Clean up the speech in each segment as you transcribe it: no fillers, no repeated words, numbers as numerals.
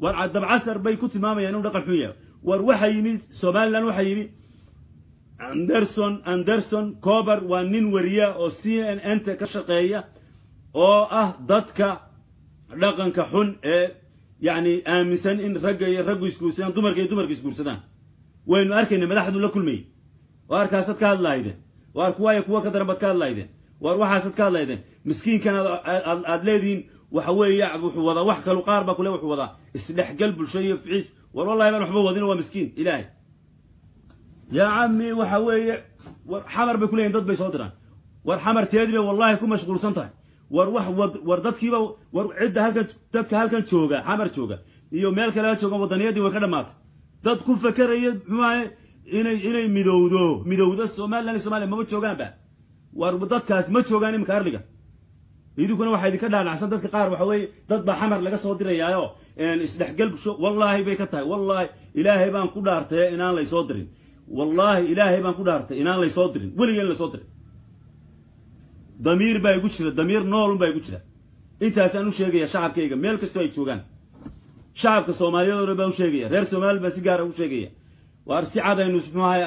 War Dabcasar bay ku tilmaamayaan inuu dhaqan xun yahay. War waxa yimid Somaliland, waxa yimid Anderson Cooper, waa nin wariya oo CNN ta ka shaqeeya oo ah dadka dhaqanka xun ee yacni aaminsan in ragga iyo raggu isguursadaan, dumarka iyo dumarka isguursadaan. Waynu arkayna madaxdu la kulmayay. Waar kaasaad ka hadlahaydeen, waar kuwaaya kuwa ka daran baad ka hadlahaydeen, waar waxaasaad ka hadlahaydeen. Miskiinkan aad leedihiin waxa weeye wuxuu wadaa wax kalu, qaar baa kule wuxuu wadaa isdhexgal bulsho iyo ficiis. War wallahi baan waxba wadin, waa miskiin ilaahay. Yaa cammi, waxa weeye war Xamar bay kuleeyihin dad bay soo diraan. War Xamar teedii bay wallahi ku mashquulsan tahay. War wax war dadkiiba, war cidda halkan, dadka halkan jooga, Xamar jooga iyo meel kale jooga, wadaniyadii way ka dhamaatay. Dad ku fakeraya muxuu ahay inay midowdo Somaliland iyo Soomaaliya maba joogaanba. War dadkaas ma joogaan iminka arliga. Idinkuna waxaa idinka dhaadhacsan dadka qaar, waxa weeye dad baa Xamar laga soo dirayaayo isdhexgal bulsho. Wallaahi bay ka tahay, wallaahi ilaahay baan ku dhaartay inaan laysoo dirin, wallaahi ilaahay baan ku dhaartay inaan laysoo dirin, weligeen laysoo dirin. Damiir baa igu jira, damiir noolun baa igu jira. Intaasaan u sheegaya shacabkayga meel kastoo ay joogaan, shacabka Soomaaliyeed oo dhan baan u sheegaya, reer Soomaali baan si gaara u sheegaya. Waar si cad aynu muxuu ahay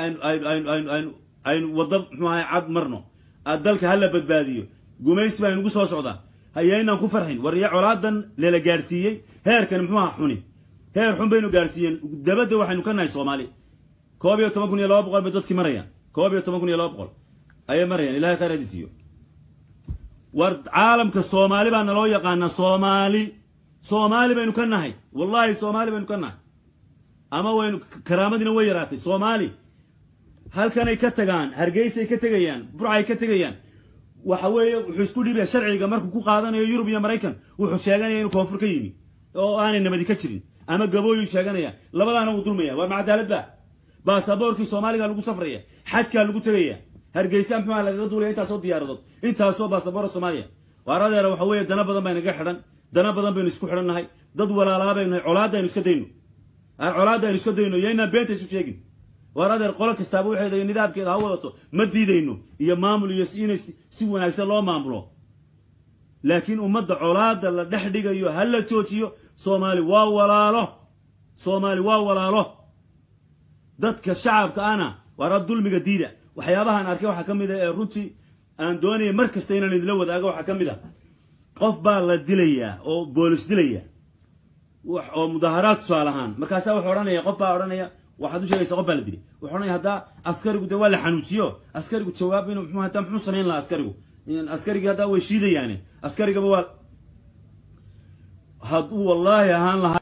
aynu waddo muxuu ahay cad marno, aad dalka hala badbaadiyo. Gumaysi baa inugu soo socdaa, hayaynaan ku farxin. War iyo colaadan lela gaadhsiiyey heerkan muxuu aha xuni, heer xun baynu gaadhsiiyeen. Dabadda waxaynu ka nahay Soomaali 11,200 bay dadkii marayaan, 11,200 ayay marayaan. Ilahay khayr hadi siiyo. War caalamka Soomaali baa naloo yaqaanaa, Soomaali, Soomaali baynu ka nahay, wallahi Soomaali baynu ka nahay. Ama waynu karaamadiina way yaraatay. Soomaali halkanay ka tagaan, Hargeysay ka tegayaan, Burcay ka tegayaan. Waxa weeye wuxuu isku dhiibaya sharciga markuu ku qaadanayo Yurub iyo Maraykan, wuxuu sheeganaya inuu koonfur ka yimi oo aanay nabadi ka jirin, ama Gabooyuu sheeganaya, labadaana wuu dulmaya. War ma cadaalad ba? Baasaboorkii Soomaaliga lagu safraya, xajkaa lagu tegaya, Hargeysa muxuuha lagaga duulaya intaasoo diyaaradood, intaasoo baasaboora Soomaaliya. Waar adeera, waxa weeye dana badan baa inaga xidhan, dana badan baynu isku xidhannahay, dad walaalaa baynu nahay. Colaadda aynu iska dayno, colaadda aynu iska dayno, iyo inaan beenta isu sheegin. Waar adeer, qolo kastaaba waxeeda iyo nidaamkeeda ha wadato, ma diidayno, iyo maamul iyo inay si wanaagsan loo maamulo, laakiin ummadda colaadda la dhex dhigayo ha la joojiyo. Soomaali waa walaalo, Soomaali waa walaalo. Dadka shacabka ana waar dulmiga diida. Waxyaabahaan arkay waxaa ka mid a ee runtii aan doonaya mar kasta inaan idinla wadaago, waxaa ka mid a qof baa la dilayaa oo boolis dilaya oo mudaharaad tusaale ahaan. Markaasaa wuxuu odhanaya, qof baa odhanaya, waxaad u sheegaysaa qof baa la dilay, wuxuu odhanaya haddaa askarigu dee waa la xanuujiyo, askarigu jawaab inuu muxuu haddaa muxuu samayn lahaa askarigu, askarigii haddaa way shiidayaane, askarigaba waa hadduu wallaahi ahaan lahaa.